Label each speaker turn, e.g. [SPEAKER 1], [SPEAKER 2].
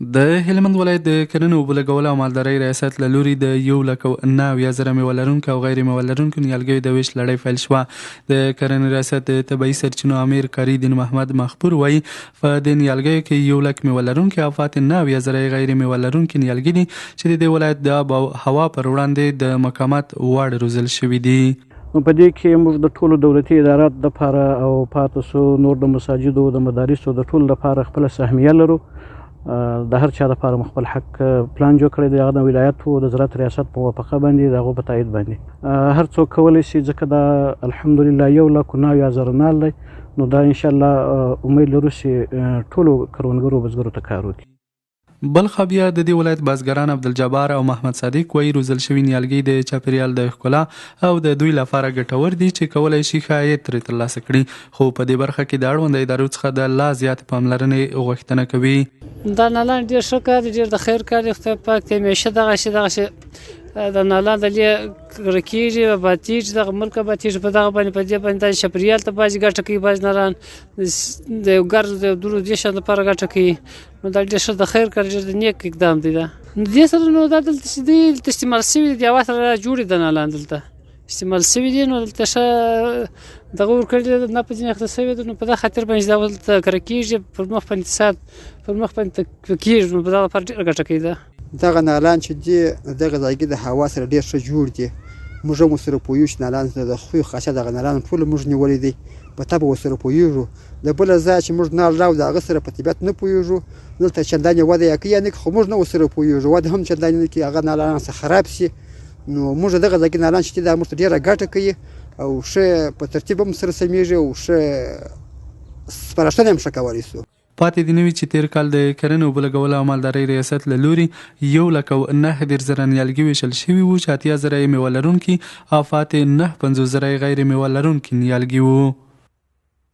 [SPEAKER 1] د هلمند ولایت د کرنې، اوبو لګولو او مالدارۍ ریاست له لوري د یو لک او 79 زره میوه لرونکو او غیر میوه لرونکو نیالګیو د وېش لړۍ پیل شوه. د کرنې ریاست د طبیعي سرچینو امیر قاري دین محمد مخبور وایي، په دې نیالګیو کې یو لک میوه لرونکي او پاتې 79 زره یې غیر میوه لرونکي نیالګي دي چې د دې ولایت د آب او هوا پر وړاندې د مقاومت وړ روزل شوي دي.
[SPEAKER 2] نو په دې کې موږ د ټولو دولتي اداراتو دپاره او پاتې سو نور د مساجدو، د مدارسو، د ټولو لپاره خپله سهمیه لرو. د هر چا لپاره مو خپل حق پلان جوړ کړی دی. هغه د ولایت او د زراعت ریاست په موافقه باندې، د هغو په تایید باندې هر څوک کولی شي، ځکه دا الحمدلله 1,79,000 نال دی. نو دا انشاءالله امید لرو چې ټولو کروندګرو، بزګرو ته کار وکړي.
[SPEAKER 1] بلخوا بیا د دې ولایت بزګران عبدالجبار او محمد صادق وایي، روزل شوي نیالګي د چاپیریال د ښکلا او د دوی لپاره ګټور دي چې کولای شي ښه عاید ترې ترلاسه کړي، خو په دې برخه کې د اړوند ادارو څخه د لا زیاتې پاملرنې غوښتنه کوي.
[SPEAKER 3] دا نالان ډېر ښه کار دی، ډېر د خیر کار دی. خدای پاک ته همیشه دغه شي د نالان د لې کیږي، آبادیږي، دغه ملک آبادیږي په دغه باندې، په دې باندې. د چاپیریال ته بعضې ګټه کوي، بعضې نالان د یو ګرد د درو دې شان لپاره ګټه کوي. نو دا ډېر ښه د خیر کار، ډېر د نیک اقدام دی. دا دې سره نو دا دلته چې دی، دلته استعمال شوي دي، هوا سره جوړې د نالان دلته استعمال شوي دي. نو دلته ښه دغه ورکړي، نه په ځینې اخته شوي ده. نو په دا خاطر باندې دا دلته کره کېږي، پر مخ باندې اقتصاد پر مخ باندې کېږي. نو په دغه لپاره ډېره ګټه کوي دا.
[SPEAKER 4] دغه نالان چې دي، دغه ځایګي د هوا سره ډېر ښه جوړ دي. موږ هم ورسره پوهیږو چې نالان د خوی خاصیت دغه نالان ټول موږ نیولی دی، په طبع ورسره پوهیږو. د بله ځایه چې موږ نال راوړو، د هغه سره په طبیعت نه پوهیږو. دلته چندانې وده یې کوي یا نه کوي، خو موږ نه ورسره پوهیږو، وده هم چندانې نه کوي، هغه نالان څه خراب شي. نو موږ دغه ځای کې نالان چې دي، دا موږ ته ډېره ګټه کوي او ښه په ترتیب هم سره سمېږي او ښه سپارښتنه هم ښه کولی شو.
[SPEAKER 1] پاتې دې نه وي چې تېر کال د کرنې، اوبو لګولو او مالدارۍ ریاست له لوري 1,39,000 نیالګي وېشل شوي وو چې 80,000 یې میوه لرونکي او پاتې 59,000 یې غیر میوه لرونکي نیالګي وو.